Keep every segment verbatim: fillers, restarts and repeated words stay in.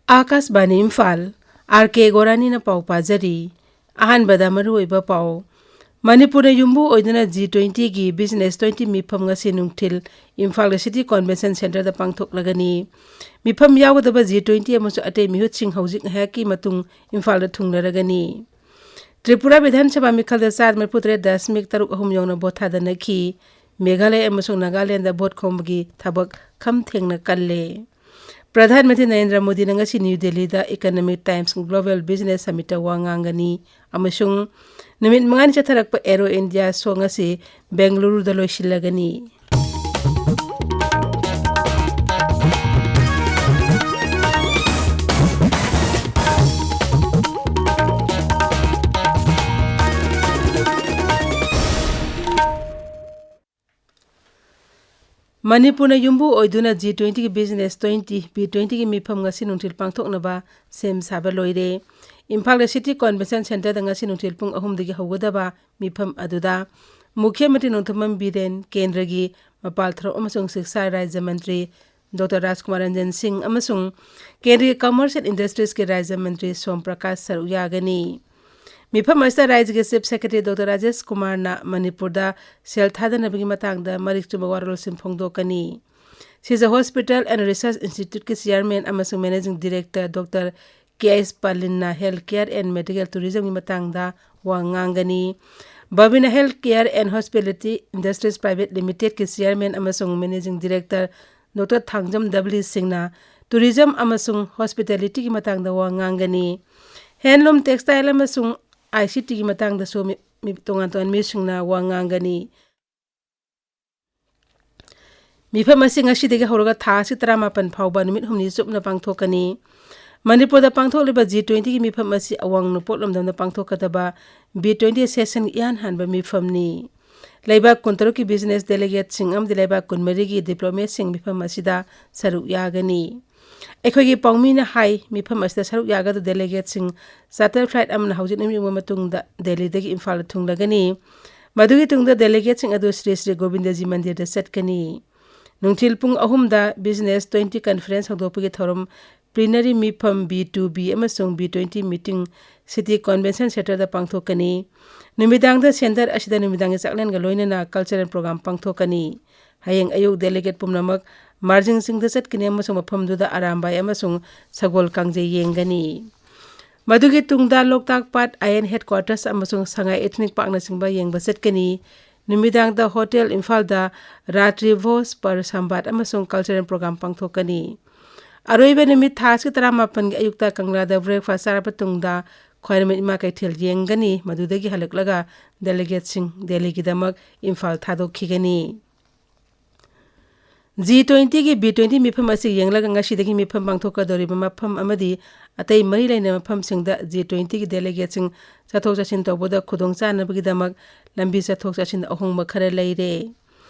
ꯑꯥꯀꯥꯁꯕꯥꯅꯤ Imphal, R ꯀꯦ ꯒꯣꯔꯥꯅꯤꯅ ꯄꯥꯎ ꯄꯥꯖꯔꯤ꯫ ꯑꯍꯥꯟꯕꯗ ꯃꯔꯨꯑꯣꯏꯕ ꯄꯥꯎ꯫ ꯃꯅꯤꯄꯨꯔꯅ ꯌꯨꯝꯕꯨ ꯑꯣꯏꯗꯨꯅ ꯖꯤ ꯇ꯭ꯋꯦꯟꯇꯤꯒꯤ ꯕꯤꯖꯤꯅꯦꯁ ꯇ꯭ꯋꯦꯟꯇꯤ ꯃꯤꯐꯝ ꯉꯁꯤ ꯅꯨꯡꯊꯤꯜ ꯏꯝꯐꯥꯜꯒꯤ ꯁꯤꯇꯤ ꯀꯣꯟꯚꯦꯟꯁꯟ ꯁꯦꯟꯇꯔꯗ ꯄꯥꯡꯊꯣꯛꯂꯒꯅꯤ꯫ ꯃꯤꯐꯝ ꯌꯥꯎꯒꯗꯕ ꯖꯤ ꯇ꯭ꯋꯦꯟꯇꯤ ꯑꯃꯁꯨꯡ ꯑꯇꯩ ꯃꯤꯍꯨꯠꯁꯤꯡ ꯍꯧꯖꯤꯛ ꯉꯥꯏꯍꯥꯛꯀꯤ ꯃꯇꯨꯡ ꯏꯝꯐꯥꯜꯗ ꯊꯨꯡꯂꯔꯒꯅꯤ꯫ ꯇ꯭ꯔꯤꯄꯨꯔꯥ ꯕꯤꯙꯥꯟ ꯁꯚꯥ ꯃꯤꯈꯜꯗ ꯆꯥꯗ ꯃꯔꯤꯐꯨ ꯇꯔꯦꯠ ꯗꯁꯃꯤꯛ ꯇꯔꯨꯛ ꯑꯍꯨꯝ ꯌꯧꯅ ꯚꯣꯠ ꯊꯥꯗꯅꯈꯤ꯫ ꯃꯦꯘꯥꯂꯌ ꯑꯃꯁꯨꯡ ꯅꯥꯒꯥꯂꯦꯟꯗ ꯚꯣꯠ ꯈꯣꯝꯕꯒꯤ ꯊꯕꯛ ꯈꯝ ꯊꯦꯡꯅ ꯀꯜꯂꯦ꯫ ꯄ꯭ꯔꯙꯥꯟ ꯃꯟꯇ꯭ꯔꯤ ꯅꯔꯦꯟꯗ꯭ꯔ ꯃꯣꯗꯤꯅ ꯉꯁꯤ ꯅ꯭ꯌꯨ ꯗꯦꯜꯂꯤꯗ ꯏꯀꯅꯣꯃꯤꯛ ꯇꯥꯏꯝꯁ ꯒ꯭ꯂꯣꯕꯦꯜ ꯕꯤꯖꯤꯅꯦꯁ ꯁꯃꯤꯠꯇ ꯋꯥ ꯉꯥꯡꯒꯅꯤ ꯑꯃꯁꯨꯡ ꯅꯨꯃꯤꯠ ꯃꯉꯥꯅꯤ ꯆꯠꯊꯔꯛꯄ ꯑꯦꯔꯣ ꯏꯟꯗꯤꯌꯥ ꯁꯣ ꯉꯁꯤ ꯕꯦꯡꯒꯂꯨꯔꯨꯗ ꯂꯣꯏꯁꯤꯜꯂꯒꯅꯤ꯫ ꯃꯅꯤꯄꯨꯔꯅ ꯌꯨꯝꯕꯨ ꯑꯣꯏꯗꯨꯅ ꯖꯤ ꯇ꯭ꯋꯦꯟꯇꯤꯒꯤ ꯕꯤꯖꯤꯅꯦꯁ ꯇ꯭ꯋꯦꯟꯇꯤ, ꯕꯤ ꯇ꯭ꯋꯦꯟꯇꯤꯒꯤ ꯃꯤꯐꯝ ꯉꯁꯤ ꯅꯨꯡꯊꯤꯜ ꯄꯥꯡꯊꯣꯛꯅꯕ ꯁꯦꯝ ꯁꯥꯕ ꯂꯣꯏꯔꯦ꯫ ꯏꯝꯐꯥꯜꯒꯤ ꯁꯤꯇꯤ ꯀꯣꯟꯚꯦꯟꯁꯟ ꯁꯦꯟꯇꯔꯗ ꯉꯁꯤ ꯅꯨꯡꯊꯤꯜ ꯄꯨꯡ ꯑꯍꯨꯝꯗꯒꯤ ꯍꯧꯒꯗꯕ ꯃꯤꯐꯝ ꯑꯗꯨꯗ ꯃꯨꯈ꯭ꯌ ꯃꯟꯇ꯭ꯔꯤ ꯅꯣꯡꯊꯣꯝꯕꯝ ꯕꯤꯔꯦꯟ, ꯀꯦꯟꯗ꯭ꯔꯒꯤ ꯃꯄꯥꯜ ꯊꯧꯔꯝ ꯑꯃꯁꯨꯡ ꯁꯤꯛꯁꯥ ꯔꯥꯖ꯭ꯌ ꯃꯟꯇ꯭ꯔꯤ ꯗꯣꯛꯇꯔ ꯔꯥꯖꯀꯨꯃꯥꯔ ꯔꯟꯖꯟ ꯁꯤꯡ ꯑꯃꯁꯨꯡ ꯀꯦꯟꯗ꯭ꯔꯒꯤ ꯀꯃꯔꯁ ꯑꯦꯟ ꯏꯟꯗꯁꯇ꯭ꯔꯤꯁꯀꯤ ꯔꯥꯖ꯭ꯌ ꯃꯟꯇ꯭ꯔꯤ ꯁꯣꯝ ꯄ꯭ꯔꯀꯥꯁ ꯁꯔꯨꯛ ꯌꯥꯒꯅꯤ꯫ ꯃꯤꯐꯝ ꯑꯁꯤꯗ ꯔꯥꯖ꯭ꯌꯒꯤ ꯆꯤꯐ ꯁꯦꯀ꯭ꯔꯦꯇꯔꯤ ꯗꯣꯛꯇꯔ ꯔꯥꯖꯦꯁ ꯀꯨꯃꯥꯔꯅ ꯃꯅꯤꯄꯨꯔꯗ ꯁꯦꯜ ꯊꯥꯗꯅꯕꯒꯤ ꯃꯇꯥꯡꯗ ꯃꯔꯤꯛ ꯆꯨꯝꯕ ꯋꯥꯔꯣꯜꯁꯤꯡ ꯐꯣꯡꯗꯣꯛꯀꯅꯤ꯫ ꯁꯤꯖ ꯍꯣꯁꯄꯤꯇꯥꯜ ꯑꯦꯟ ꯔꯤꯁꯔꯆ ꯏꯟꯁꯇꯤꯇ꯭ꯌꯨꯠꯀꯤ ꯆꯤꯌꯥꯔꯃꯦꯟ ꯑꯃꯁꯨꯡ managing director doctor K H ꯄꯥꯂꯤꯟꯅ ꯍꯦꯜꯊ ꯀꯦꯌꯔ ꯑꯦꯟ ꯃꯦꯗꯤꯀꯦꯜ ꯇꯨꯔꯤꯖꯝꯒꯤ ꯃꯇꯥꯡꯗ ꯋꯥ ꯉꯥꯡꯒꯅꯤ꯫ ꯕꯕꯤꯅ health care and hospitality industries private ꯂꯤꯃꯤꯇꯦꯗꯀꯤ ꯆꯤꯌꯥꯔꯃꯦꯟ ꯑꯃꯁꯨꯡ managing director doctor Thangjam Dabali ꯁꯤꯡꯅ ꯇꯨꯔꯤꯖꯝ ꯑꯃꯁꯨꯡ ꯍꯣꯁꯄꯤꯇꯥꯂꯤꯇꯤꯒꯤ ꯃꯇꯥꯡꯗ ꯋꯥ ꯉꯥꯡꯒꯅꯤ꯫ ꯍꯦꯟꯂꯨꯝ, ꯇꯦꯛꯁꯇꯥꯏꯜ ꯑꯃꯁꯨꯡ ꯑꯥꯏ ꯁꯤ ꯇꯤꯒꯤ ꯃꯇꯥꯡꯗꯁꯨ ꯃꯤ-, ꯃꯤ-, ꯇꯣꯉꯥꯟ ꯇꯣꯉꯥꯟꯕ ꯃꯤꯑꯣꯏꯁꯤꯡꯅ ꯋꯥ ꯉꯥꯡꯒꯅꯤ꯫ ꯃꯤꯐꯝ ꯑꯁꯤ ꯉꯁꯤꯗꯒꯤ ꯍꯧꯔꯒ ꯊꯥ ꯑꯁꯤ ꯇꯔꯥꯃꯥꯄꯟ ꯐꯥꯎꯕ ꯅꯨꯃꯤꯠ ꯍꯨꯝꯅꯤ ꯆꯨꯞꯅ ꯄꯥꯡꯊꯣꯛꯀꯅꯤ꯫ ꯃꯅꯤꯄꯨꯔꯗ ꯄꯥꯡꯊꯣꯛꯂꯤꯕ ꯖꯤ ꯇ꯭ꯋꯦꯟꯇꯤꯒꯤ ꯃꯤꯐꯝ ꯑꯁꯤ ꯑꯋꯥꯡ ꯅꯣꯡꯄꯣꯛ ꯂꯝꯗꯝꯗ ꯄꯥꯡꯊꯣꯛꯀꯗꯕ ꯕꯤ ꯇ꯭ꯋꯦꯟꯇꯤ ꯁꯦꯁꯟꯒꯤ ꯏꯍꯥꯟ ꯍꯥꯟꯕ ꯃꯤꯐꯝꯅꯤ꯫ ꯂꯩꯕꯥꯛ ꯀꯨꯟꯇꯔꯨꯛꯀꯤ ꯕꯤꯖꯤꯅꯦꯁ ꯗꯦꯂꯤꯒꯦꯠꯁꯤꯡ ꯑꯃꯗꯤ ꯂꯩꯕꯥꯛ ꯀꯨꯟꯃꯔꯤꯒꯤ ꯗꯤꯄ꯭ꯂꯣꯃꯦꯠꯁꯤꯡ ꯃꯤꯐꯝ ꯑꯁꯤꯗ ꯁꯔꯨꯛ ꯌꯥꯒꯅꯤ꯫ ꯑꯩꯈꯣꯏꯒꯤ ꯄꯥꯎꯃꯤꯅ ꯍꯥꯏ, ꯃꯤꯐꯝ ꯑꯁꯤꯗ ꯁꯔꯨꯛ ꯌꯥꯒꯗꯕ ꯗꯦꯂꯤꯒꯦꯠꯁꯤꯡ ꯆꯥꯔꯇꯔ ꯐ꯭ꯂꯥꯏꯠ ꯑꯃꯅ ꯍꯧꯖꯤꯛ ꯅꯨꯃꯤꯠ ꯌꯨꯡꯕ ꯃꯇꯨꯡꯗ ꯗꯦꯜꯂꯤꯗꯒꯤ ꯏꯝꯐꯥꯜꯗ ꯊꯨꯡꯂꯒꯅꯤ꯫ ꯃꯗꯨꯒꯤ ꯇꯨꯡꯗ ꯗꯦꯂꯤꯒꯦꯠꯁꯤꯡ ꯑꯗꯨ ꯁ꯭ꯔꯤ ꯁ꯭ꯔꯤ ꯒꯣꯕꯤꯟꯗꯖꯤ ꯃꯟꯗꯤꯔꯗ ꯆꯠꯀꯅꯤ꯫ ꯅꯨꯡꯊꯤꯜ ꯄꯨꯡ ꯑꯍꯨꯝꯗ ꯕꯤꯖꯤꯅꯦꯁ ꯇ꯭ꯋꯦꯟꯇꯤ ꯀꯟꯐꯔꯦꯟꯁ ꯍꯧꯗꯣꯛꯄꯒꯤ ꯊꯧꯔꯝ Extraordinary ꯃꯤꯐꯝ B two B ꯑꯃꯁꯨꯡ B twenty meeting City Convention Centreꯗ ꯄꯥꯡꯊꯣꯛꯀꯅꯤ꯫ ꯅꯨꯃꯤꯗꯥꯡꯗ center ꯑꯁꯤꯗ ꯅꯨꯃꯤꯗꯥꯡꯒꯤ ꯆꯥꯛꯂꯦꯟꯒ ꯂꯣꯏꯅꯅ cultural program ꯄꯥꯡꯊꯣꯛꯀꯅꯤ꯫ ꯍꯌꯦꯡ ꯑꯌꯨꯛ delegate ꯄꯨꯝꯅꯃꯛ ꯃꯥꯔꯖꯤꯡ ꯆꯤꯡꯗ ꯆꯠꯀꯅꯤ ꯑꯃꯁꯨꯡ ꯃꯐꯝꯗꯨꯗ ꯑꯔꯥꯝꯕꯥꯏ ꯑꯃꯁꯨꯡ ꯁꯒꯣꯜ ꯀꯥꯡꯖꯩ ꯌꯦꯡꯒꯅꯤ꯫ ꯃꯗꯨꯒꯤ ꯇꯨꯡꯗ ꯂꯣꯛꯇꯥꯛ ꯄꯥꯠ ꯑꯥꯏ ꯑꯦꯟ headquarters ꯑꯃꯁꯨꯡ ꯁꯉꯥꯏ Ethnic Parkꯅꯆꯤꯡꯕ ꯌꯦꯡꯕ ꯆꯠꯀꯅꯤ꯫ ꯅꯨꯃꯤꯗꯥꯡꯗ Hotel ꯏꯝꯐꯥꯜꯗ ꯔꯥꯇ꯭ꯔꯤ ꯚꯣꯖ, ꯄꯔ ꯁꯝꯕꯥꯠ ꯑꯃꯁꯨꯡ cultural program ꯄꯥꯡꯊꯣꯛꯀꯅꯤ꯫ ꯑꯔꯣꯏꯕ ꯅꯨꯃꯤꯠ ꯊꯥ ꯑꯁꯤ ꯇꯔꯥꯃꯥꯄꯟꯒꯤ ꯑꯌꯨꯛꯇ ꯀꯪꯂꯥꯗ breakfast ꯆꯥꯔꯕ ꯇꯨꯡꯗ ꯈ꯭ꯋꯥꯏꯔꯝꯕꯟ ꯏꯃꯥ ꯀꯩꯊꯦꯜ ꯌꯦꯡꯒꯅꯤ꯫ ꯃꯗꯨꯗꯒꯤ ꯍꯜꯂꯛꯂꯒ delegateꯁꯤꯡ ꯗꯦꯜꯂꯤꯒꯤꯗꯃꯛ ꯏꯝꯐꯥꯜ ꯊꯥꯗꯣꯛꯈꯤꯒꯅꯤ꯫ G twentyꯒꯤ B twenty ꯃꯤꯐꯝ ꯑꯁꯤ ꯌꯦꯡꯂꯒ ꯉꯁꯤꯗꯒꯤ ꯃꯤꯐꯝ ꯄꯥꯡꯊꯣꯛꯀꯗꯧꯔꯤꯕ ꯃꯐꯝ ꯑꯃꯗꯤ ꯑꯇꯩ ꯃꯔꯤ ꯂꯩꯅꯕ ꯃꯐꯝꯁꯤꯡꯗ G twentyꯒꯤ delegateꯁꯤꯡ ꯆꯠꯊꯣꯛ ꯆꯠꯁꯤꯟ ꯇꯧꯕꯗ ꯈꯨꯗꯣꯡꯆꯥꯅꯕꯒꯤꯗꯃꯛ ꯂꯝꯕꯤ ꯆꯠꯊꯣꯛ ꯆꯠꯁꯤꯟꯗ ꯑꯍꯣꯡꯕ ꯈꯔ ꯂꯩꯔꯦ꯫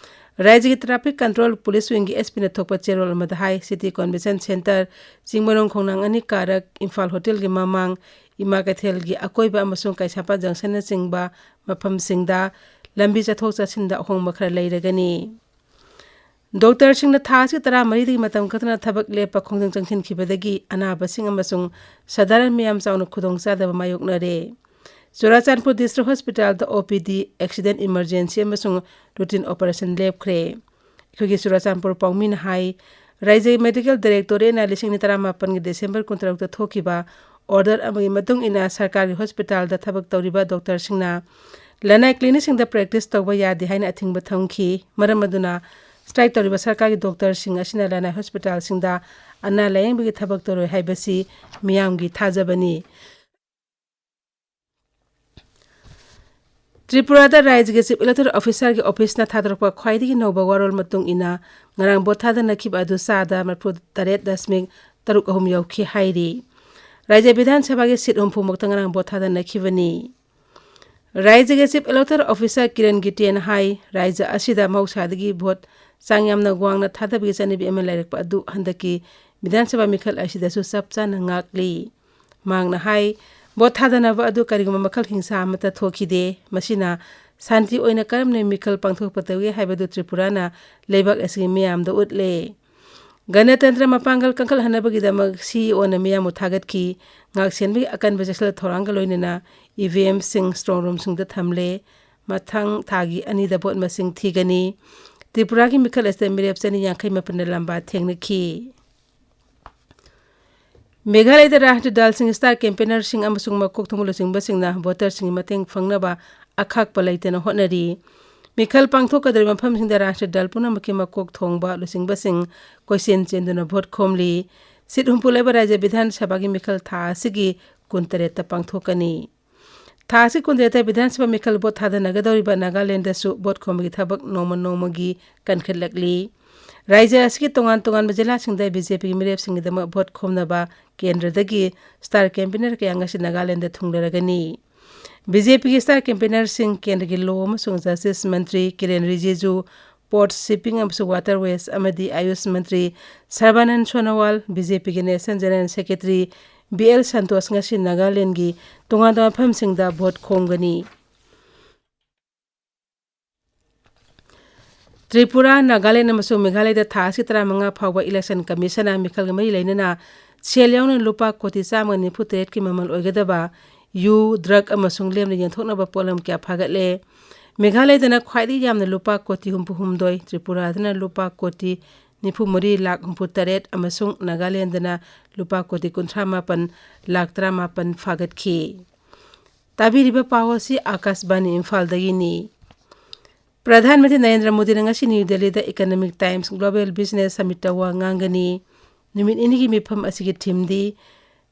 ꯔꯥꯖ꯭ꯌꯒꯤ Traffic Control Police Wingꯒꯤ S Pꯅ ꯊꯣꯛꯄ ꯆꯦꯔꯣꯜ ꯑꯃꯗ ꯍꯥꯏ, City Convention Centre, ꯆꯤꯡꯃꯩꯔꯣꯡ ꯈꯣꯡꯅꯥꯡ ꯑꯅꯤ ꯀꯥꯔꯛ, ꯏꯝꯐꯥꯜ Hotelꯒꯤ ꯃꯃꯥꯡ, ꯏꯃꯥ ꯀꯩꯊꯦꯜꯒꯤ ꯑꯀꯣꯏꯕ ꯑꯃꯁꯨꯡ ꯀꯩꯁꯥꯝꯄꯥꯠ Junctionꯅꯆꯤꯡꯕ ꯃꯐꯝꯁꯤꯡꯗ ꯂꯝꯕꯤ ꯆꯠꯊꯣꯛ ꯆꯠꯁꯤꯟꯗ ꯑꯍꯣꯡꯕ ꯈꯔ ꯂꯩꯔꯒꯅꯤ꯫ ꯗꯣꯛꯇꯔꯁꯤꯡꯅ ꯊꯥ ꯑꯁꯤ ꯇꯔꯥꯃꯔꯤꯗꯒꯤ ꯃꯇꯝ ꯈꯛꯇꯅ ꯊꯕꯛ ꯂꯦꯞꯄ ꯈꯣꯡꯖꯪ ꯆꯪꯁꯤꯟꯈꯤꯕꯗꯒꯤ ꯑꯅꯥꯕꯁꯤꯡ ꯑꯃꯁꯨꯡ ꯁꯥꯙꯥꯔꯟ ꯃꯤꯌꯥꯝ ꯆꯥꯎꯅ ꯈꯨꯗꯣꯡꯆꯥꯗꯕ ꯃꯥꯌꯣꯛꯅꯔꯦ꯫ Churachandpur District Hospitalꯗ OPD, Accident Emergency ꯑꯃꯁꯨꯡ Routine Operation ꯂꯦꯞꯈ꯭ꯔꯦ꯫ ꯑꯩꯈꯣꯏꯒꯤ ꯆꯨꯔꯥꯆꯥꯟꯄꯨꯔ ꯄꯥꯎꯃꯤꯅ ꯍꯥꯏ, ꯔꯥꯖ꯭ꯌꯒꯤ Medical Directorateꯅ ꯂꯤꯁꯤꯡ ꯑꯅꯤ ꯇꯔꯥꯃꯥꯄꯟꯒꯤ December ꯀꯨꯟꯇꯔꯨꯛꯇ ꯊꯣꯛꯈꯤꯕ order ꯑꯃꯒꯤ ꯃꯇꯨꯡ ꯏꯟꯅ ꯁꯔꯀꯥꯔꯒꯤ hospitalꯗ ꯊꯕꯛ ꯇꯧꯔꯤꯕ ꯗꯣꯛꯇꯔꯁꯤꯡꯅ ꯂꯅꯥꯏ clinicꯁꯤꯡꯗ practice ꯇꯧꯕ ꯌꯥꯗꯦ ꯍꯥꯏꯅ ꯑꯊꯤꯡꯕ ꯊꯝꯈꯤ꯫ ꯃꯔꯝ ꯑꯗꯨꯅ strike ꯇꯧꯔꯤꯕ ꯁꯔꯀꯥꯔꯒꯤ ꯗꯣꯛꯇꯔꯁꯤꯡ ꯑꯁꯤꯅ ꯂꯅꯥꯏ hospitalꯁꯤꯡꯗ ꯑꯅꯥ ꯂꯥꯌꯦꯡꯕꯒꯤ ꯊꯕꯛ ꯇꯧꯔꯣꯏ ꯍꯥꯏꯕꯁꯤ ꯃꯤꯌꯥꯝꯒꯤ ꯊꯥꯖꯕꯅꯤ꯫ ꯇ꯭ꯔꯤꯄꯨꯔꯥꯗ ꯔꯥꯖ꯭ꯌꯒꯤ Chief Electoral Officerꯒꯤ officeꯅ ꯊꯥꯗꯣꯔꯛꯄ ꯈ꯭ꯋꯥꯏꯗꯒꯤ ꯅꯧꯕ ꯋꯥꯔꯣꯜ ꯃꯇꯨꯡ ꯏꯟꯅ, ꯉꯔꯥꯡ ꯚꯣꯠ ꯊꯥꯗꯅꯈꯤꯕ ꯑꯗꯨ ꯆꯥꯗ ꯃꯔꯤꯐꯨ ꯇꯔꯦꯠ ꯗꯁꯃꯤꯛ ꯇꯔꯨꯛ ꯑꯍꯨꯝ ꯌꯧꯈꯤ ꯍꯥꯏꯔꯤ꯫ ꯔꯥꯖ꯭ꯌ ꯕꯤꯙꯥꯟ ꯁꯚꯥꯒꯤ seat ꯍꯨꯝꯐꯨ ꯃꯨꯛꯇ ꯉꯔꯥꯡ ꯚꯣꯠ ꯊꯥꯗꯅꯈꯤꯕꯅꯤ꯫ ꯔꯥꯖ꯭ꯌꯒꯤ Chief Electoral Officer ꯀꯤꯔꯟ ꯒꯤꯇꯦꯅ ꯍꯥꯏ, ꯔꯥꯖ꯭ꯌ ꯑꯁꯤꯗ ꯃꯍꯧꯁꯥꯗꯒꯤ ꯚꯣꯠ ꯆꯥꯡ ꯌꯥꯝꯅ ꯋꯥꯡꯅ ꯊꯥꯗꯕꯒꯤ ꯆꯠꯅꯕꯤ ꯑꯃ ꯂꯩꯔꯛꯄ ꯑꯗꯨ ꯍꯟꯗꯛꯀꯤ ꯕꯤꯙꯥꯟ ꯁꯚꯥ ꯃꯤꯈꯜ ꯑꯁꯤꯗꯁꯨ ꯆꯞ ꯆꯥꯅ ꯉꯥꯛꯂꯤ꯫ ꯃꯍꯥꯛꯅ ꯍꯥꯏ, ꯚꯣꯠ ꯊꯥꯗꯅꯕ ꯑꯗꯨ ꯀꯔꯤꯒꯨꯝꯕ ꯃꯈꯜ ꯍꯤꯡꯁꯥ ꯑꯃꯠꯇ ꯊꯣꯛꯈꯤꯗꯦ꯫ ꯃꯁꯤꯅ ꯁꯥꯟꯇꯤ ꯑꯣꯏꯅ ꯀꯔꯝꯅ ꯃꯤꯈꯜ ꯄꯥꯡꯊꯣꯛꯄ ꯇꯧꯏ ꯍꯥꯏꯕꯗꯨ ꯇ꯭ꯔꯤꯄꯨꯔꯥꯅ ꯂꯩꯕꯥꯛ ꯑꯁꯤꯒꯤ ꯃꯤꯌꯥꯝꯗ ꯎꯠꯂꯦ꯫ ꯒꯅꯇꯟꯇ꯭ꯔ ꯃꯄꯥꯡꯒꯜ ꯀꯟꯈꯠꯍꯟꯅꯕꯒꯤꯗꯃꯛ ꯁꯤꯏꯑꯣꯅ ꯃꯤꯌꯥꯝꯕꯨ ꯊꯥꯒꯠꯈꯤ꯫ ꯉꯥꯛꯁꯦꯟꯕꯒꯤ ꯑꯀꯟꯕ ꯆꯦꯛꯁꯤꯜ ꯊꯧꯔꯥꯡꯒ ꯂꯣꯏꯅꯅ ꯏ ꯚꯤ ꯑꯦꯝꯁꯤꯡ ꯁ꯭ꯇ꯭ꯔꯣꯡ ꯔꯨꯝꯁꯤꯡꯗ ꯊꯝꯂꯦ꯫ ꯃꯊꯪ ꯊꯥꯒꯤ ꯑꯅꯤꯗ ꯚꯣꯠ ꯃꯁꯤꯡ ꯊꯤꯒꯅꯤ꯫ ꯇ꯭ꯔꯤꯄꯨꯔꯥꯒꯤ ꯃꯤꯈꯜ ꯑꯁꯤꯗ ꯃꯤꯔꯦꯞ ꯆꯅꯤ ꯌꯥꯡꯈꯩ ꯃꯥꯄꯟꯅ ꯂꯝꯕꯥ ꯊꯦꯡꯅꯈꯤ꯫ ꯃꯦꯘꯥꯂꯌꯗ ꯔꯥꯁꯇ꯭ꯔ ꯗꯜꯁꯤꯡ ꯁ꯭ꯇꯥꯔ ꯀꯦꯝꯄꯦꯅꯔꯁꯤꯡ ꯑꯃꯁꯨꯡ ꯃꯀꯣꯛ ꯊꯣꯡꯕ ꯂꯨꯆꯤꯡꯕꯁꯤꯡꯅ ꯚꯣꯇꯔꯁꯤꯡꯒꯤ ꯃꯇꯦꯡ ꯐꯪꯅꯕ ꯑꯈꯥꯛꯄ ꯂꯩꯇꯅ ꯍꯣꯠꯅꯔꯤ꯫ ꯃꯤꯈꯜ ꯄꯥꯡꯊꯣꯛꯀꯗꯧꯔꯤꯕ ꯃꯐꯝꯁꯤꯡꯗ ꯔꯥꯁꯇ꯭ꯔ ꯗꯜ ꯄꯨꯝꯅꯃꯛꯀꯤ ꯃꯀꯣꯛ ꯊꯣꯡꯕ ꯂꯨꯆꯤꯡꯕꯁꯤꯡ ꯀꯣꯏꯆꯦꯟ ꯆꯦꯟꯗꯨꯅ ꯚꯣꯠ ꯈꯣꯝꯂꯤ꯫ ꯁꯤꯠ ꯍꯨꯝꯐꯨ ꯂꯩꯕ ꯔꯥꯖ꯭ꯌ ꯕꯤꯙꯥꯟ ꯁꯚꯥꯒꯤ ꯃꯤꯈꯜ ꯊꯥ ꯑꯁꯤꯒꯤ ꯀꯨꯟꯇꯔꯦꯠꯇ ꯄꯥꯡꯊꯣꯛꯀꯅꯤ꯫ ꯊꯥ ꯑꯁꯤ ꯀꯨꯟꯇꯔꯦꯠꯇ ꯕꯤꯙꯥꯟ ꯁꯚꯥ ꯃꯤꯈꯜ ꯚꯣꯠ ꯊꯥꯗꯅꯒꯗꯧꯔꯤꯕ ꯅꯥꯒꯥꯂꯦꯟꯗꯁꯨ ꯚꯣꯠ ꯈꯣꯝꯕꯒꯤ ꯊꯕꯛ ꯅꯣꯡꯃ ꯅꯣꯡꯃꯒꯤ ꯀꯟꯈꯠꯂꯛꯂꯤ꯫ ꯔꯥꯖ꯭ꯌ ꯑꯁꯤꯒꯤ ꯇꯣꯉꯥꯟ ꯇꯣꯉꯥꯟꯕ ꯖꯤꯂꯥꯁꯤꯡꯗ ꯕꯤ ꯖꯦ ꯄꯤꯒꯤ ꯃꯤꯔꯦꯞꯁꯤꯡꯒꯤꯗꯃꯛ ꯚꯣꯠ ꯈꯣꯝꯅꯕ ꯀꯦꯟꯗ꯭ꯔꯗꯒꯤ ꯁ꯭ꯇꯥꯔ ꯀꯦꯝꯄꯦꯅꯔ ꯀꯌꯥ ꯉꯁꯤ ꯅꯥꯒꯥꯂꯦꯟꯗ ꯊꯨꯡꯂꯔꯒꯅꯤ꯫ ꯕꯤ ꯖꯦ ꯄꯤꯒꯤ ꯁ꯭ꯇꯥꯔ ꯀꯦꯝꯄꯦꯅꯔꯁꯤꯡ ꯀꯦꯟꯗ꯭ꯔꯒꯤ ꯂꯣ ꯑꯃꯁꯨꯡ ꯖꯁꯇꯤꯁ ꯃꯟꯇ꯭ꯔꯤ ꯀꯤꯔꯦꯟ ꯔꯤꯖꯤꯖꯨ, ꯄꯣꯔꯠ, ꯁꯤꯞꯄꯤꯡ ꯑꯃꯁꯨꯡ ꯋꯥꯇꯔꯋꯦꯁ ꯑꯃꯗꯤ ꯑꯌꯨꯁ ꯃꯟꯇ꯭ꯔꯤ ꯁꯔꯕꯥꯅꯟ ꯁꯣꯅꯣꯋꯥꯜ, ꯕꯤ ꯖꯦ ꯄꯤꯒꯤ national general secretary B L Santosh ꯉꯁꯤ ꯅꯥꯒꯥꯂꯦꯟꯒꯤ ꯇꯣꯉꯥꯟ ꯇꯣꯉꯥꯟꯕ ꯃꯐꯝꯁꯤꯡꯗ ꯚꯣꯠ ꯈꯣꯝꯒꯅꯤ꯫ ꯇ꯭ꯔꯤꯄꯨꯔꯥ, ꯅꯥꯒꯥꯂꯦꯟ ꯑꯃꯁꯨꯡ ꯃꯦꯘꯥꯂꯌꯗ ꯊꯥ ꯑꯁꯤ ꯇꯔꯥꯃꯉꯥ ꯐꯥꯎꯕ ꯏꯂꯦꯛꯁꯟ ꯀꯃꯤꯁꯟꯅ ꯃꯤꯈꯜꯒ ꯃꯔꯤ ꯂꯩꯅꯅ ꯁꯦꯜ ꯌꯥꯎꯅ ꯂꯨꯄꯥ ꯀꯣꯇꯤ ꯆꯥꯝꯃꯒ ꯅꯤꯐꯨ ꯇꯔꯦꯠꯀꯤ ꯃꯃꯜ ꯑꯣꯏꯒꯗꯕ ꯌꯨ, ꯗ꯭ꯔꯒ ꯑꯃꯁꯨꯡ ꯂꯦꯝꯅ ꯌꯦꯟꯊꯣꯛꯅꯕ ꯄꯣꯠꯂꯝ ꯀꯌꯥ ꯐꯥꯒꯠꯂꯦ꯫ ꯃꯦꯘꯥꯂꯌꯗꯅ ꯈ꯭ꯋꯥꯏꯗꯒꯤ ꯌꯥꯝꯅ ꯂꯨꯄꯥ ꯀꯣꯇꯤ ꯍꯨꯝꯐꯨ ꯍꯨꯝꯗꯣꯏ, ꯇ꯭ꯔꯤꯄꯨꯔꯥꯗꯅ ꯂꯨꯄꯥ ꯀꯣꯇꯤ ꯅꯤꯐꯨ ꯃꯔꯤ ꯂꯥꯈ ꯍꯨꯝꯐꯨ ꯇꯔꯦꯠ ꯑꯃꯁꯨꯡ ꯅꯥꯒꯥꯂꯦꯟꯗꯅ ꯂꯨꯄꯥ ꯀꯣꯇꯤ ꯀꯨꯟꯊ꯭ꯔꯥ ꯃꯥꯄꯟ ꯂꯥꯈ ꯇꯔꯥꯃꯥꯄꯟ ꯐꯥꯒꯠꯈꯤ꯫ ꯇꯥꯕꯤꯔꯤꯕ ꯄꯥꯎ ꯑꯁꯤ ꯑꯥꯀꯥꯁꯕꯥꯅꯤ ꯏꯝꯐꯥꯜꯗꯒꯤꯅꯤ꯫ ꯄ꯭ꯔꯙꯥꯟ ꯃꯟꯇ꯭ꯔꯤ ꯅꯔꯦꯟꯗ꯭ꯔ ꯃꯣꯗꯤꯅ ꯉꯁꯤ ꯅ꯭ꯌꯨ ꯗꯦꯜꯂꯤꯗ ꯏꯀꯅꯣꯃꯤꯛ ꯇꯥꯏꯝꯁ ꯒ꯭ꯂꯣꯕꯦꯜ ꯕꯤꯖꯤꯅꯦꯁ ꯁꯃꯤꯠꯇ ꯋꯥ ꯉꯥꯡꯒꯅꯤ꯫ ꯅꯨꯃꯤꯠ ꯅꯤꯅꯤꯒꯤ ꯃꯤꯐꯝ ꯑꯁꯤꯒꯤ ꯊꯤꯝꯗꯤ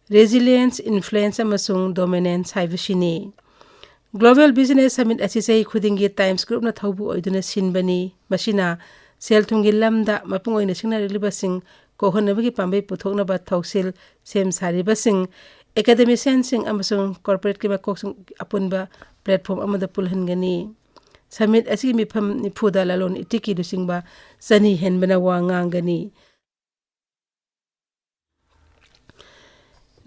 ꯔꯦꯖꯤꯂꯤꯌꯦꯟꯁ, ꯏꯟꯐ꯭ꯂꯨꯌꯦꯟꯁ ꯑꯃꯁꯨꯡ ꯗꯣꯃꯤꯅꯦꯟꯁ ꯍꯥꯏꯕꯁꯤꯅꯤ꯫ ꯒ꯭ꯂꯣꯕꯦꯜ ꯕꯤꯖꯤꯅꯦꯁ ꯁꯃꯤꯠ ꯑꯁꯤ ꯆꯍꯤ ꯈꯨꯗꯤꯡꯒꯤ ꯇꯥꯏꯝꯁ ꯒ꯭ꯔꯨꯞꯅ ꯊꯧꯕꯨ ꯑꯣꯏꯗꯨꯅ ꯁꯤꯟꯕꯅꯤ꯫ ꯃꯁꯤꯅ ꯁꯦꯜ ꯊꯨꯝꯒꯤ ꯂꯝꯗ ꯃꯄꯨꯡ ꯑꯣꯏꯅ ꯁꯤꯡꯅꯔꯛꯂꯤꯕꯁꯤꯡ ꯀꯣꯛꯍꯟꯅꯕꯒꯤ ꯄꯥꯝꯕꯩ ꯄꯨꯊꯣꯛꯅꯕ ꯊꯧꯁꯤꯜ ꯁꯦꯝ ꯁꯥꯔꯤꯕꯁꯤꯡ, ꯑꯦꯀꯥꯗꯦꯃꯤꯁꯤꯌꯥꯟꯁꯤꯡ ꯑꯃꯁꯨꯡ ꯀꯣꯔꯄꯣꯔꯦꯠꯀꯤ ꯃꯀꯣꯛꯁꯤꯡ ꯑꯄꯨꯟꯕ ꯄ꯭ꯂꯦꯠꯐꯣꯝ ꯑꯃꯗ ꯄꯨꯜꯍꯟꯒꯅꯤ꯫ ꯁꯃꯤꯠ ꯑꯁꯤꯒꯤ ꯃꯤꯐꯝ ꯅꯤꯐꯨꯗ ꯂꯂꯣꯟ ꯏꯇꯤꯛꯀꯤ ꯂꯨꯆꯤꯡꯕ ꯆꯅꯤ ꯍꯦꯟꯕꯅ ꯋꯥ ꯉꯥꯡꯒꯅꯤ꯫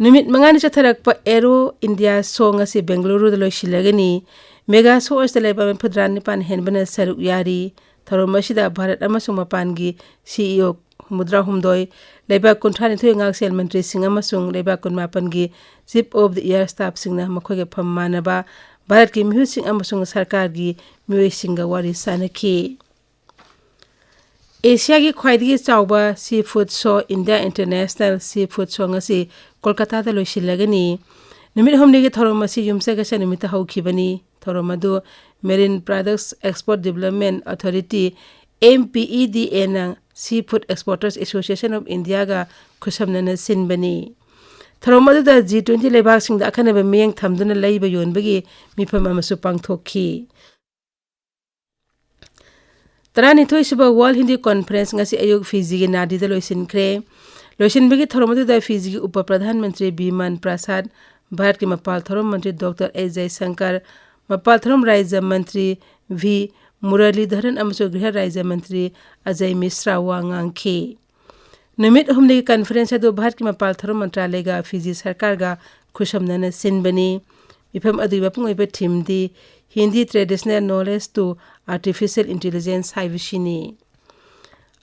ꯅꯨꯃꯤꯠ ꯃꯉꯥꯅꯤ ꯆꯠꯊꯔꯛꯄ ꯑꯦꯔꯣ ꯏꯟꯗꯤꯌꯥ ꯁꯣ ꯉꯁꯤ ꯕꯦꯡꯒꯂꯨꯔꯨꯗ ꯂꯣꯏꯁꯤꯜꯂꯒꯅꯤ꯫ ꯃꯦꯒꯥ ꯁꯣ ꯑꯁꯤꯗ ꯂꯩꯕ ꯃꯔꯤꯐꯨꯇꯔꯥ ꯅꯤꯄꯥꯟ ꯍꯦꯟꯕꯅ ꯁꯔꯨꯛ ꯌꯥꯔꯤ꯫ ꯊꯧꯔꯝ ꯑꯁꯤꯗ ꯚꯥꯔꯠ ꯑꯃꯁꯨꯡ ꯃꯄꯥꯟꯒꯤ ꯁꯤꯏꯑꯣ ꯍꯨꯝꯐꯨꯇꯔꯥꯍꯨꯝꯗꯣꯏ, ꯂꯩꯕꯥꯛ ꯀꯨꯟꯊ꯭ꯔꯥꯅꯤꯊꯣꯏ ꯉꯥꯛꯁꯦꯜ ꯃꯟꯇ꯭ꯔꯤꯁꯤꯡ ꯑꯃꯁꯨꯡ ꯂꯩꯕꯥꯛ ꯀꯨꯟꯃꯥꯄꯟꯒꯤ Chief of the Year staffꯁꯤꯡꯅ ꯃꯈꯣꯏꯒ ꯐꯝ ꯃꯥꯟꯅꯕ ꯚꯥꯔꯠꯀꯤ ꯃꯤꯍꯨꯠꯁꯤꯡ ꯑꯃꯁꯨꯡ ꯁꯔꯀꯥꯔꯒꯤ ꯃꯤꯑꯣꯏꯁꯤꯡꯒ ꯋꯥꯔꯤ ꯁꯥꯅꯈꯤ꯫ ꯑꯦꯁꯤꯌꯥꯒꯤ ꯈ꯭ꯋꯥꯏꯗꯒꯤ ꯆꯥꯎꯕ ꯁꯤ ꯐꯨꯗ ꯁꯣ ꯏꯟꯗꯤꯌꯥ ꯏꯟꯇꯔꯅꯦꯁꯅꯦꯜ ꯁꯤ ꯐꯨꯗ ꯁꯣ ꯉꯁꯤ ꯀꯣꯜꯀꯇꯥꯗ ꯂꯣꯏꯁꯤꯜꯂꯒꯅꯤ꯫ ꯅꯨꯃꯤꯠ ꯍꯨꯝꯅꯤꯒꯤ ꯊꯧꯔꯝ ꯑꯁꯤ ꯌꯨꯝꯁꯀꯩꯁ ꯅꯨꯃꯤꯠꯇ ꯍꯧꯈꯤꯕꯅꯤ꯫ ꯊꯧꯔꯝ ꯑꯗꯨ Marine Products Export Development Authority, M P E D Aꯅ Sea Food Exporters Association of Indiaꯒ ꯈꯨꯠꯁꯝꯅꯅ ꯁꯤꯟꯕꯅꯤ꯫ ꯊꯧꯔꯝ ꯑꯗꯨꯗ ꯖꯤ ꯇ꯭ꯋꯦꯟꯇꯤ ꯂꯩꯕꯥꯛꯁꯤꯡꯗ ꯑꯈꯟꯅꯕ ꯃꯤꯠꯌꯦꯡ ꯊꯝꯗꯨꯅ ꯂꯩꯕ ꯌꯣꯟꯕꯒꯤ ꯃꯤꯐꯝ ꯑꯃꯁꯨ ꯄꯥꯡꯊꯣꯛꯈꯤ꯫ ꯇꯔꯥꯅꯤꯊꯣꯏꯁꯨꯕ World Hindi Conference ꯉꯁꯤ ꯑꯌꯨꯛ ꯐꯤꯖꯤꯒꯤ ꯅꯥꯗꯤꯗ ꯂꯣꯏꯁꯤꯟꯈ꯭ꯔꯦ꯫ ꯂꯣꯏꯁꯤꯟꯕꯒꯤ ꯊꯧꯔꯝ ꯑꯗꯨꯗ ꯐꯤꯖꯤꯒꯤ ꯎꯄ ꯄ꯭ꯔꯙꯥꯟ ꯃꯟꯇ꯭ꯔꯤ ꯕꯤꯃꯥꯟ ꯄ꯭ꯔꯁꯥꯗ, ꯚꯥꯔꯠꯀꯤ ꯃꯄꯥꯜ ꯊꯧꯔꯝ ꯃꯟꯇ꯭ꯔꯤ ꯗꯣꯛꯇꯔ ꯑꯦꯁ ꯖꯌꯁꯪꯀꯔ, ꯃꯄꯥꯜ ꯊꯧꯔꯝ ꯔꯥꯖ꯭ꯌ ꯃꯟꯇ꯭ꯔꯤ ꯚꯤ ꯃꯨꯔꯂꯤꯙꯔꯟ ꯑꯃꯁꯨꯡ ꯒ꯭ꯔꯤꯍ ꯔꯥꯖ꯭ꯌ ꯃꯟꯇ꯭ꯔꯤ ꯑꯖꯌ ꯃꯤꯁ꯭ꯔꯥ ꯋꯥ ꯉꯥꯡꯈꯤ꯫ ꯅꯨꯃꯤꯠ ꯍꯨꯝꯅꯤꯒꯤ conference ꯑꯗꯨ ꯚꯥꯔꯠꯀꯤ ꯃꯄꯥꯜ ꯊꯧꯔꯝ ꯃꯟꯇ꯭ꯔꯥꯂꯌꯒ ꯐꯤꯖꯤ ꯁꯔꯀꯥꯔꯒ ꯈꯨꯠꯁꯝꯅꯅ ꯁꯤꯟꯕꯅꯤ꯫ ꯃꯤꯐꯝ ꯑꯗꯨꯒꯤ ꯃꯄꯨꯡ ꯑꯣꯏꯕ themeꯗꯤ Hindi Traditional Knowledge to Artificial Intelligence ꯍꯥꯏꯕꯁꯤꯅꯤ꯫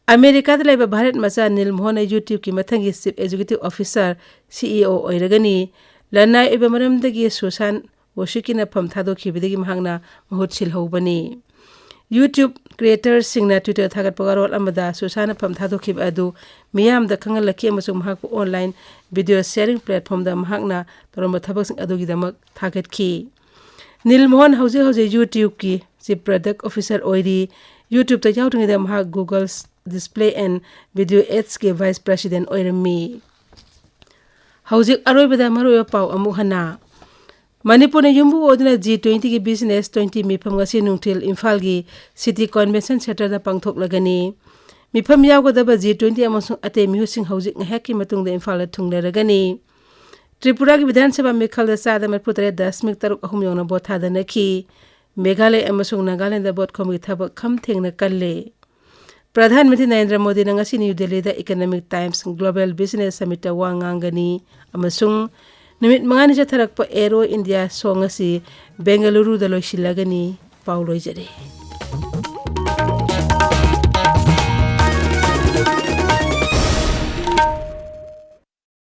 ꯑꯃꯦꯔꯤꯀꯥꯗ ꯂꯩꯕ ꯚꯥꯔꯠ ꯃꯆꯥ ꯅꯤꯜ ꯃꯣꯍꯟꯅ YouTubeꯀꯤ ꯃꯊꯪꯒꯤ Chief Executive Officer, C E O ꯑꯣꯏꯔꯒꯅꯤ꯫ ꯂꯟꯅꯥꯏ ꯑꯣꯏꯕ ꯃꯔꯝꯗꯒꯤ ꯁꯨꯁꯥꯟ ꯋꯣꯁꯤꯀꯤꯅ ꯐꯝ ꯊꯥꯗꯣꯛꯈꯤꯕꯗꯒꯤ ꯃꯍꯥꯛꯅ ꯃꯍꯨꯠ ꯁꯤꯜꯍꯧꯕꯅꯤ꯫ YouTube creatorꯁꯤꯡꯅ Twitter ꯊꯥꯒꯠꯄ ꯋꯥꯔꯣꯜ ꯑꯃꯗ ꯁꯨꯁꯥꯟꯅ ꯐꯝ ꯊꯥꯗꯣꯛꯈꯤꯕ ꯑꯗꯨ ꯃꯤꯌꯥꯝꯗ ꯈꯪꯍꯜꯂꯛꯈꯤ ꯑꯃꯁꯨꯡ ꯃꯍꯥꯛꯄꯨ online video sharing platformꯗ ꯃꯍꯥꯛꯅ ꯇꯧꯔꯝꯕ ꯊꯕꯛꯁꯤꯡ ꯑꯗꯨꯒꯤꯗꯃꯛ ꯊꯥꯒꯠꯈꯤ꯫ ꯅꯤꯜ ꯃꯣꯍꯟ ꯍꯧꯖꯤꯛ ꯍꯧꯖꯤꯛ YouTubeꯀꯤ Chief Product Officer ꯑꯣꯏꯔꯤ꯫ YouTubeꯇ ꯌꯥꯎꯗ꯭ꯔꯤꯉꯩꯗ ꯃꯍꯥꯛ Google's Display and Video Adsꯀꯤ Vice President ꯑꯣꯏꯔꯝꯃꯤ꯫ ꯍꯧꯖꯤꯛ ꯑꯔꯣꯏꯕꯗ ꯃꯔꯨꯑꯣꯏꯕ ꯄꯥꯎ ꯑꯃꯨꯛ ꯍꯟꯅ꯫ ꯃꯅꯤꯄꯨꯔꯅ ꯌꯨꯝꯕꯨ ꯑꯣꯏꯗꯨꯅ G twentyꯒꯤ Business twenty ꯃꯤꯐꯝ ꯉꯁꯤ ꯅꯨꯡꯊꯤꯜ ꯏꯝꯐꯥꯜꯒꯤ City Convention Centreꯗ ꯄꯥꯡꯊꯣꯛꯂꯒꯅꯤ꯫ ꯃꯤꯐꯝ ꯌꯥꯎꯒꯗꯕ G twenty ꯑꯃꯁꯨꯡ ꯑꯇꯩ ꯃꯤꯍꯨꯠꯁꯤꯡ ꯍꯧꯖꯤꯛ ꯉꯥꯏꯍꯥꯛꯀꯤ ꯃꯇꯨꯡꯗ ꯏꯝꯐꯥꯜꯗ ꯊꯨꯡꯂꯔꯒꯅꯤ꯫ ꯇ꯭ꯔꯤꯄꯨꯔꯥꯒꯤ ꯕꯤꯙꯥꯟ ꯁꯚꯥ ꯃꯤꯈꯜꯗ ꯆꯥꯗ ꯃꯔꯤꯐꯨ ꯇꯔꯦꯠ ꯗꯁꯃꯤꯛ ꯇꯔꯨꯛ ꯑꯍꯨꯝ ꯌꯧꯅ ꯚꯣꯠ ꯊꯥꯗꯅꯈꯤ꯫ ꯃꯦꯘꯥꯂꯌ ꯑꯃꯁꯨꯡ ꯅꯥꯒꯥꯂꯦꯟꯗ ꯚꯣꯠ ꯈꯣꯝꯕꯒꯤ ꯊꯕꯛ ꯈꯝ ꯊꯦꯡꯅ ꯀꯜꯂꯦ꯫ ꯄ꯭ꯔꯙꯥꯟ ꯃꯟꯇ꯭ꯔꯤ ꯅꯔꯦꯟꯗ꯭ꯔ ꯃꯣꯗꯤꯅ ꯉꯁꯤ ꯅ꯭ꯌꯨ ꯗꯦꯜꯂꯤꯗ Economic Times Global Business Summitꯇ ꯋꯥ ꯉꯥꯡꯒꯅꯤ ꯑꯃꯁꯨꯡ ꯅꯨꯃꯤꯠ ꯃꯉꯥꯅꯤ ꯆꯠꯊꯔꯛꯄ Aero India Show ꯉꯁꯤ ꯕꯦꯡꯒꯂꯨꯔꯨꯗ ꯂꯣꯏꯁꯤꯜꯂꯒꯅꯤ꯫ ꯄꯥꯎ ꯂꯣꯏꯖꯔꯦ꯫